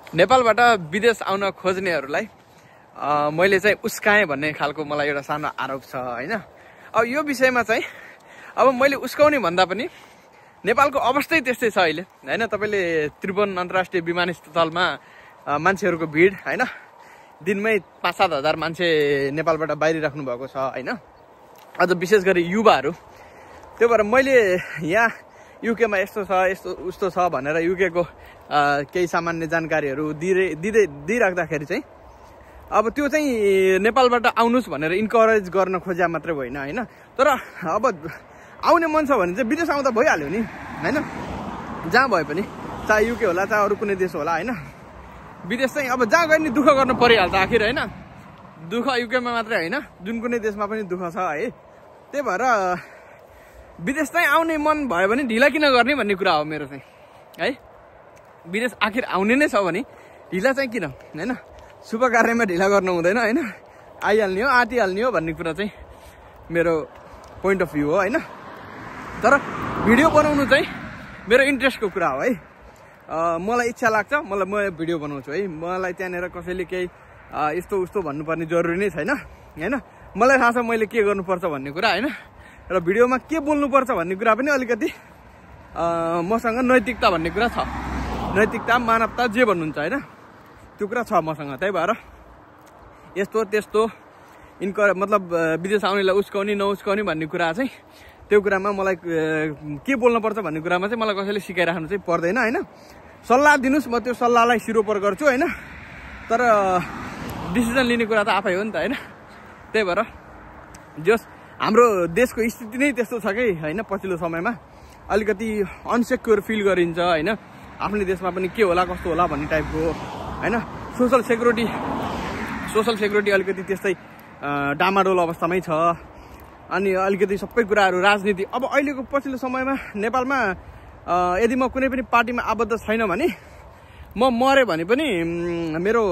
नेपालबाट विदेश आउन खोज्नेहरूलाई मैले चाहिँ उस्काएँ भन्ने खालको मलाई एउटा सानो आरोप छ हैन। अब यो विषयमा चाहिँ अब मैले उस्काउने भन्दा पनि नेपालको अवस्थै त्यस्तै छ अहिले हैन। तपाईले त्रिभुवन अन्तर्राष्ट्रिय विमानस्थलमा मान्छेहरूको भिड हैन, दिनमै 5-7 हजार मान्छे नेपालबाट बाहिरिराख्नु भएको छ हैन, अझ विशेष गरी युवाहरू। त्यो भएर मैले यहाँ युकेमा यस्तो छ यस्तो उस्तो छ भनेर युकेको केही सामान्य जानकारीहरू दिइराख्दाखेरि चाहिँ अब त्यो चाहिँ नेपालबाट आउनुस् भनेर इन्करेज गर्न खोज्या मात्रै होइन हैन। तर अब आउने मन छ भने चाहिँ विदेश आउँदा भइहाल्यो नि हैन, जहाँ भए पनि, चाहे युके होला चाहे अरू कुनै देश होला हैन। विदेश चाहिँ अब जहाँ गए नि दुःख गर्नु परिहाल्छ आखिर हैन। दुःख युकेमा मात्रै होइन, जुन कुनै देशमा पनि दुःख छ है। त्यही भएर विदेश चाहिँ आउने मन भयो भने ढिला किन गर्ने भन्ने कुरा हो मेरो चाहिँ है। विदेश आखिर आउने नै छ भने ढिला चाहिँ किन हैन। शुभ कार्यमा ढिला गर्नु हुँदैन हैन, आइहाल्ने हो आँटिहाल्ने हो भन्ने कुरा चाहिँ मेरो पोइन्ट अफ भ्यू हो हैन। तर भिडियो बनाउनु चाहिँ मेरो इन्ट्रेस्टको कुरा हो है। मलाई इच्छा लाग्छ, म भिडियो बनाउँछु है। मलाई त्यहाँनिर कसैले केही यस्तो उस्तो भन्नुपर्ने जरुरी नै छैन हैन। मलाई थाहा छ मैले के गर्नुपर्छ भन्ने कुरा हैन। र भिडियोमा के बोल्नुपर्छ भन्ने कुरा पनि अलिकति मसँग नैतिकता भन्ने कुरा छ। नैतिकता मानवता जे भन्नुहुन्छ हैन, त्यो कुरा छ मसँग। त्यही भएर यस्तो त्यस्तो मतलब विदेश आउनेलाई उस्काउने नउस्काउने भन्ने कुरा चाहिँ त्यो कुरामा मलाई के बोल्नुपर्छ भन्ने कुरामा चाहिँ मलाई कसैले सिकाइराख्नु चाहिँ पर्दैन हैन। सल्लाह दिनुस्, म त्यो सल्लाहलाई सिरोपर गर्छु हैन। तर डिसिजन लिने कुरा त आफै हो नि त हैन। त्यही भएर जस हाम्रो देशको स्थिति नै त्यस्तो छ कि हैन, पछिल्लो समयमा अलिकति अनसेक्योर फिल गरिन्छ हैन। आफ्नै देशमा पनि के होला कस्तो होला भन्ने टाइपको हैन। सोशल सेक्युरिटी अलिकति त्यस्तै डामाडोल अवस्थामै छ। अनि अलिकति सबै कुराहरू राजनीति अब अहिलेको पछिल्लो समयमा नेपालमा यदि म कुनै पनि पार्टीमा आबद्ध छैन भने म मरे भने पनि मेरो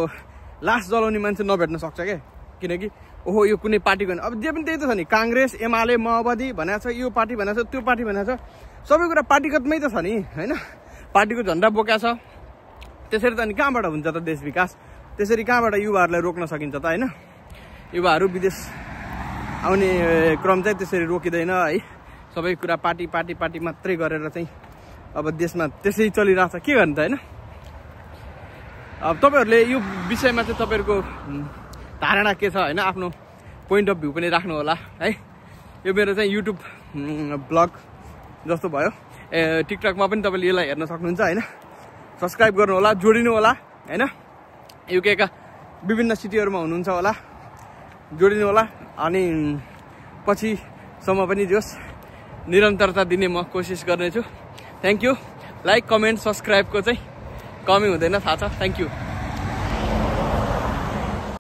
लास जलाउने मान्छे नभेट्न सक्छ क्या। किनकि ओहो यो कुनै पार्टीको होइन, अब जे पनि त्यही त छ नि। काङ्ग्रेस, एमाले, माओवादी भनेको छ, यो पार्टी भनेको छ, त्यो पार्टी भनेको छ, सबै कुरा पार्टीगतमै त छ नि हैन। पार्टीको झन्डा बोक्या छ, त्यसरी त अनि कहाँबाट हुन्छ त देश विकास? त्यसरी कहाँबाट युवाहरूलाई रोक्न सकिन्छ त हैन। युवाहरू विदेश आउने क्रम चाहिँ त्यसरी रोकिँदैन है। सबै कुरा पार्टी मात्रै गरेर चाहिँ अब देशमा त्यसै चलिरहेछ, के गर्ने त हैन। अब तपाईहरूले यो विषयमा चाहिँ तपाईँहरूको धारणा के छ हैन, आफ्नो पोइन्ट अफ भ्यू पनि राख्नु होला है। यो मेरो चाहिँ युट्युब ब्लग जस्तो भयो। टिकटकमा पनि तपाईँले यसलाई हेर्न सक्नुहुन्छ हैन। सब्सक्राइब गर्नु होला, जोडिनु होला हैन। युकेका विभिन्न सिटीहरूमा हुनुहुन्छ होला, जोडिनु होला। अनि पछिसम्म पनि जोस् निरन्तरता दिने म कोसिस गर्नेछु। Thank you. लाइक कमेन्ट सब्सक्राइबको चाहिँ कमी हुँदैन, थाहा छ। Thank you.